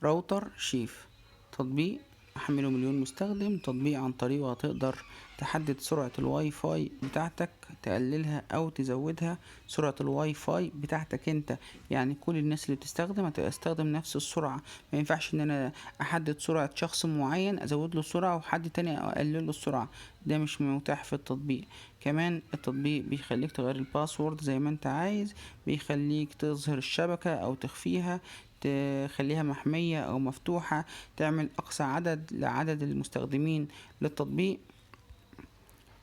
Router Chef تطبيق حمله مليون مستخدم. تطبيق عن طريقه هتقدر تحدد سرعة الواي فاي بتاعتك، تقللها او تزودها. سرعة الواي فاي بتاعتك انت، يعني كل الناس اللي بتستخدم هتستخدم نفس السرعة. ما ينفعش ان انا احدد سرعة شخص معين ازود له السرعة وحد تاني اقلل له السرعة، ده مش متاح في التطبيق. كمان التطبيق بيخليك تغير ال password زي ما انت عايز، بيخليك تظهر الشبكة او تخفيها، تخليها محمية او مفتوحة، تعمل اقصى عدد لعدد المستخدمين للتطبيق.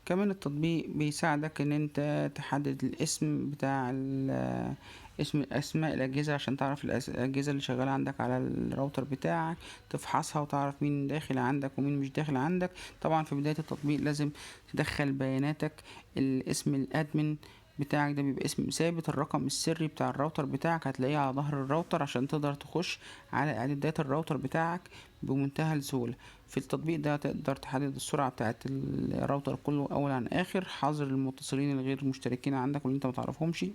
كمان التطبيق بيساعدك ان انت تحدد الاسم بتاع اسم اسماء الاجهزة عشان تعرف الاجهزة اللي شغالة عندك على الراوتر بتاعك، تفحصها وتعرف مين داخل عندك ومين مش داخل عندك. طبعا في بداية التطبيق لازم تدخل بياناتك، الاسم ال admin بتاعك ده بيبقى اسم ثابت، الرقم السري بتاع الراوتر بتاعك هتلاقيه على ظهر الراوتر عشان تقدر تخش على اعدادات الراوتر بتاعك بمنتهى السهولة. في التطبيق ده تقدر تحدد السرعة بتاعت الراوتر كله اول عن اخر، حظر المتصلين الغير مشتركين عندك واللي انت متعرفهمش،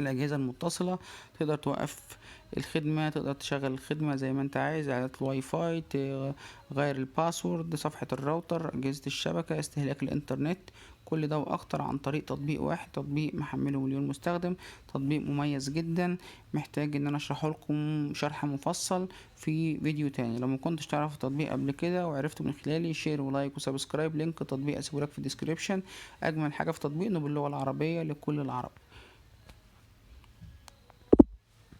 الأجهزة المتصلة، تقدر توقف الخدمة، تقدر تشغل الخدمة زي ما انت عايز، اعدادات الواي فاي، تغير ال password، صفحة الراوتر، أجهزة الشبكة، استهلاك الانترنت، كل ده واكتر عن طريق تطبيق واحد. تطبيق محمله مليون مستخدم، تطبيق مميز جدا، محتاج ان انا اشرحه لكم شرح مفصل في فيديو تاني. لو ما كنتش تعرف التطبيق قبل كده وعرفته من خلالي، share و like و subscribe، link التطبيق اسيبه لك في ال description. اجمل حاجة في التطبيق انه باللغة العربية لكل العرب.